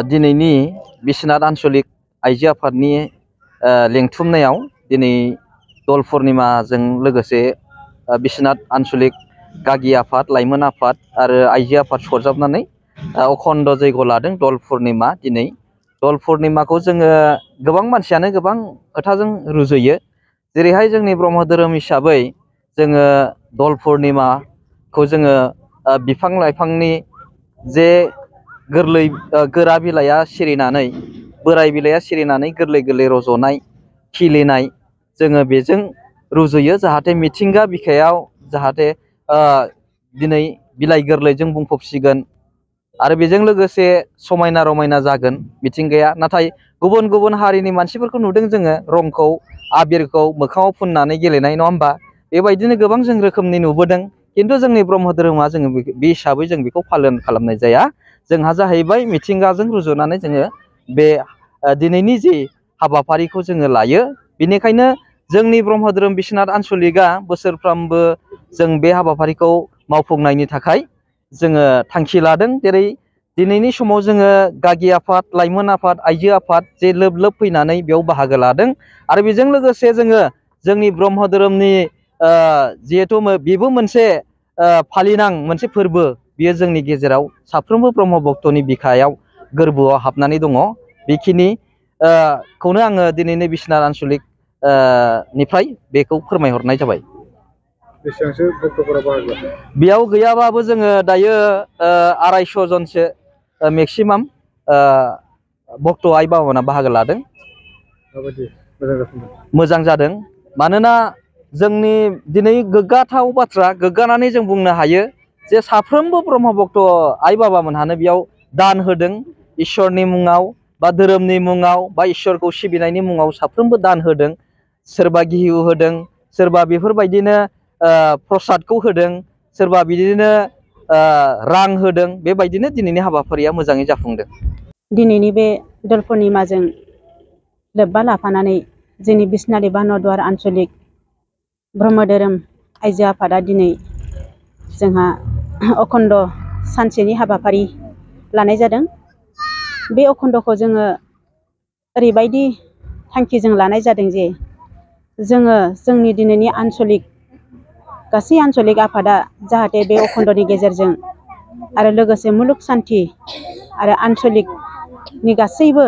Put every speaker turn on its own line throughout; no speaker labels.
दिनैनि बिश्वनाथ आन्चलिक आइजो आफादनि लेंथुमनायाव दिनै दल पुर्णिमाजों लोगोसे बिश्वनाथ आन्चलिक गागि आफाद लाइमोन आफाद आरो आइजो आफाद सरजाबनानै अखण्ड जयग लादों दल पुर्णिमा। दिनै दल पुर्णिमाखौ जोङो गोबां मानसियानो गोबां खोथाजों रुजुयो। जेरैहाय जोंनि ब्रह्म धोरोम हिसाबै जोङो दल पुर्णिमाखौ जोङो बिफां लाइफांनि जे गोरलै गोरा बिलाइया सिरिनानै बोराय बिलाइया सिरिनानै गोरलै गोरलै रज'नाय खिलिनाय जोङो बेजों रुजुयो। जाहाथे मिथिंगा बिखायाव जाहाथे दिनै बिलाइ गोरलैजों बुंफबसिगोन आरो बेजों लोगोसे समायना रमायना जागोन मिथिंगाया। नाथाय गुबुन गुबुन हारिनि मानसिफोरखौ नुदों जोङो रंखौ आबिरखौ मोखाङाव फुननानै गेलेनाय, नङा होमबा? बेबायदिनो गोबां जों रोखोमनि नुबोदों। खिन्थु जोंनि ब्रह्म धोरोमा जोङो बे हिसाबै जों बेखौ पालन खालामनाय जाया। जोंहा जाहैबाय मिथिंगाजों रुजुनानै जोङो बे दिनैनि जि हाबाफारिखौ जोङो लायो। बेनिखायनो जोंनि ब्रह्म धोरोम बिश्वनाथ आन्चलिकआ बोसोरफ्रामबो जों बे हाबाफारिखौ मावफुंनायनि थाखाय जोङो थांखि लादों। जेरै दिनैनि समाव जोङो गागि आफाद लाइमोन आफाद आइजो आफाद जे लोब लोब फैनानै बेयाव बाहागो लादों। आरो बेजों लोगोसे जोङो जोंनि ब्रह्म धोरोमनि जिहेथु बेबो मोनसे फालिनां मोनसे फोरबो, बियो जोंनि गेजेराव साफ्रोमबो ब्रह्म भक्तनि बिखायाव गोरबोआव हाबनानै दङ। बेखिनिखौनो आङो दिनैनि बिश्वनाथ आन्चलिक निफ्राय बेखौ फोरमायहरनाय जाबाय।
बेसेबांसो भक्तफोरा बाहागो लादों?
बेयाव गैयाबाबो जोङो दायो 250 जनसो मेक्सिमाम भक्त आइ बाबामोना बाहागो लादों।
माबायदि मोजां जाफुंदों?
मोजां जादों। मानोना जोंनि दिनै गोग्गाथाव बाथ्रा, गोग्गानानै जों बुंनो हायो जे साफ्रोमबो ब्रह्म भक्त आइ बाबामोनहानो बेयाव दान होदों। इसोरनि मुङाव बा धोरोमनि मुङाव बा इसोरखौ सिबिनायनि मुङाव साफ्रोमबो दान होदों। सोरबा गिहु होदों, सोरबा बेफोरबायदिनो प्रसादखौ होदों, सोरबा बिदिनो रां होदों। बेबायदिनो दिनैनि हाबाफारिया मोजाङै जाफुंदों।
दिनैनि बे दल पुर्णिमाजों लोब्बा लाफानानै जोंनि बिश्वनाथ एबा नदवार आन्चलिक ब्रह्म धोरोम आइजो आफादा दिनै जोंहा अखण्ड सानसेनि हाबाफारि लानाय जादों। बे अखण्डखौ जोङो ओरैबायदि थांखिजों लानाय जादों जे जोङो जोंनि दिनैनि आन्चलिक गासै आन्चलिक आफादा जाहाथे बे अखण्डनि गेजेरजों आरो लोगोसे मुलुग सान्थि आरो आन्चलिकनि गासैबो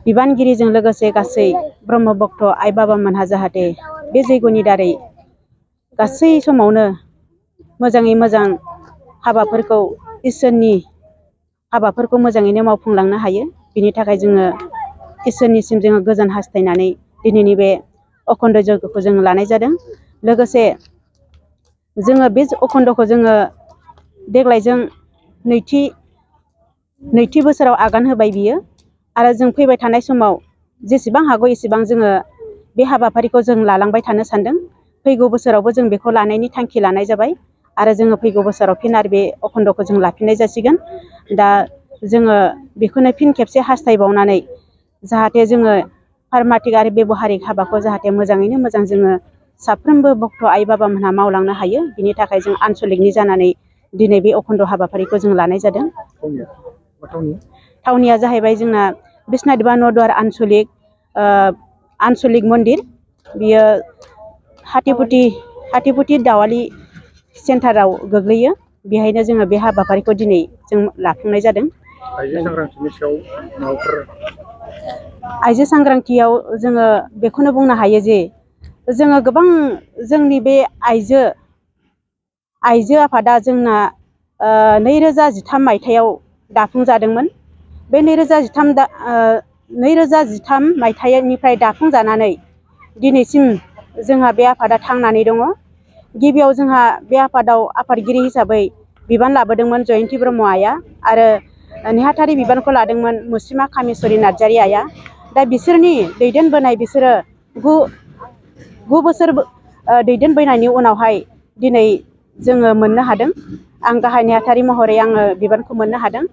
बिबानगिरिजों लोगोसे गासै ब्रह्म भक्त आइ बाबामोनहा जाहाथे बे जैग'नि दारै गासै समावनो मोजाङै मोजां हाबाफोरखौ इसोरनि हाबाफोरखौ मोजाङैनो मावफुंलांनो हायो। बिनि थाखाय जोङो इसोरनिसिम जोङो गोजोन हास्थायनानै दिनैनि बे अखण्ड यज्ञखौ जों लानाय जादों। लोगोसे जोङो बे अखण्डखौ जोङो देग्लायजों नैथि बोसोराव आगान होबाय बियो। आरो जों फैबाय थानाय समाव जेसेबां हागौ एसेबां जोङो बे हाबाफारिखौ जों लालांबाय थानो सानदों। फैगौ बोसोरावबो जों बेखौ लानायनि थांखि लानाय जाबाय आरो जोङो फैगौ बोसोराव फिन आरो बे अखण्डखौ जों लाफिननाय जासिगोन। दा जोङो बेखौनो फिन खेबसे हास्थायबावनानै जाहाथे जोङो पारमाटिक आरो बेबहारिक हाबाखौ जाहाथे मोजाङैनो मोजां जोङो साफ्रोमबो भक्त आइ बाबामोनहा मावलांनो हायो। बिनि थाखाय जों आन्चलिकनि जानानै दिनै बे अखण्ड हाबाफारिखौ जों लानाय जादों। थावनिया जाहैबाय जोंना बिश्वनाथ एबा नदवार आन्चलिक मन्दिर। बियो हाथिपुथि दावालि सेन्टाराव गोग्लैयो। बेहायनो जोङो बे हाबाफारिखौ दिनै जों लाफुंनाय जादों।
आइजो सांग्रांथिनि सायाव माबाफोर?
आइजो सांग्रांथियाव जोङो बेखौनो बुंनो हायो जे जोङो गोबां जोंनि बे आइजो आफादा जोंना 2013 मायथाइयाव दाफुंजादोंमोन। बे 2013 मायथाइनिफ्राय दाफुंजानानै दिनैसिम जोंहा बे आफादा थांनानै दङ। गिबियाव जोंहा बे आफादाव आफादगिरि हिसाबै बिबान लाबोदोंमोन जयन्ति ब्रह्म आइया आरो नेहाथारि बिबानखौ लादोंमोन मुस्रिमा कामेस्वरि नार्जारि आइया। दा बिसोरनि दैदेनबोनाय बिसोरो 9 बोसोर दैदेनबोनायनि उनावहाय दिनै जोङो मोननो हादों। आं गाहाय नेहाथारि महरै आङो बिबानखौ मोननो हादों।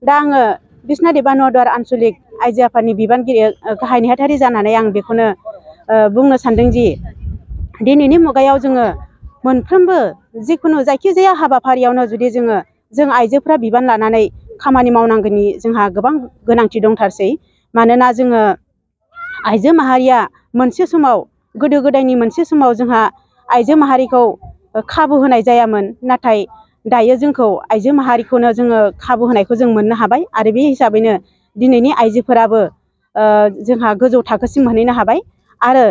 दा आङो बिश्वनाथ एबा नदवार आन्चलिक आइजो आफादनि बिबानगिरि गाहाय नेहाथारि जानानै आं बेखौनो बुंनो सानदों जि दिनैनि मुगायाव जोङो मोनफ्रोमबो जिखुनु जायखिजाया हाबाफारियावनो जुदि जों आइजोफ्रा बिबान लानानै खामानि मावनांगौनि जोंहा गोबां गोनांथि दंथारसै। मानोना जोङो आइजो माहारिया मोनसे समाव गोदो गोदायनि मोनसे समाव जोंहा आइजो माहारिखौ खाबु होनाय जायामोन। नाथाय दायो जोंखौ आइजो माहारिखौनो जोङो खाबु होनायखौ जों मोननो हाबाय आरो बे हिसाबैनो दिनैनि आइजोफोराबो जोंहा गोजौ थाखोसिम मोनहैनो हाबाय। आरो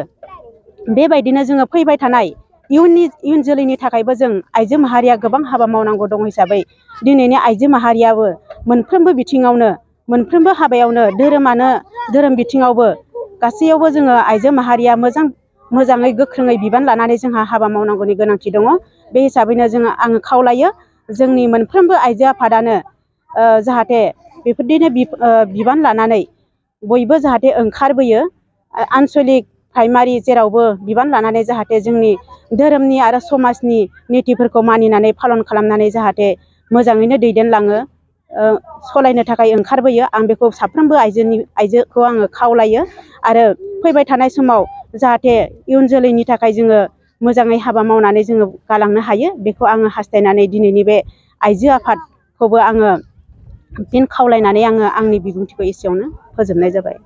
बेबायदिनो जोङो फैबाय थानाय इयुन जोलैनि थाखायबो जों आइजो माहारिया गोबां हाबा मावनांगौ दं हिसाबै दिनैनि आइजो माहारियाबो मोनफ्रोमबो बिथिङावनो मोनफ्रोमबो हाबायावनो धोरोम बिथिङावबो गासैयावबो जोङो आइजो माहारिया मोजाङै गोख्रोङै बिबान लानानै जोंहा हाबा मावनांगौनि गोनांथि दङ। बे हिसाबैनो आङो खावलायो जोंनि मोनफ्रोमबो आइजो आफादानो जाहाथे बेफोरदिनो बिबान लानानै बयबो जाहाथे ओंखारबोयो। आनसलिक प्राइमारि जेरावबो बिबान लानानै जाहाथे जोंनि धोरोमनि आरो समाजनि नितिफोरखौ मानिनानै फालन खालामनानै जाहाथे मोजाङैनो दैदेनलाङो, सलायनो थाखाय ओंखारबोयो। आं बेखौ साफ्रोमबो आइजोखौ आङो खावलायो। आरो फैबाय थानाय समाव जाहाथे इयुन जोलैनि थाखाय जोङो मोजाङै हाबा मावनानै जोङो गालांनो हायो, बेखौ आङो हास्थायनानै दिनैनि बे आइजो आफादखौबो आङो फिन खावलायनानै आङो आंनि बिबुंथिखौ एसेयावनो फोजोबनाय जाबाय।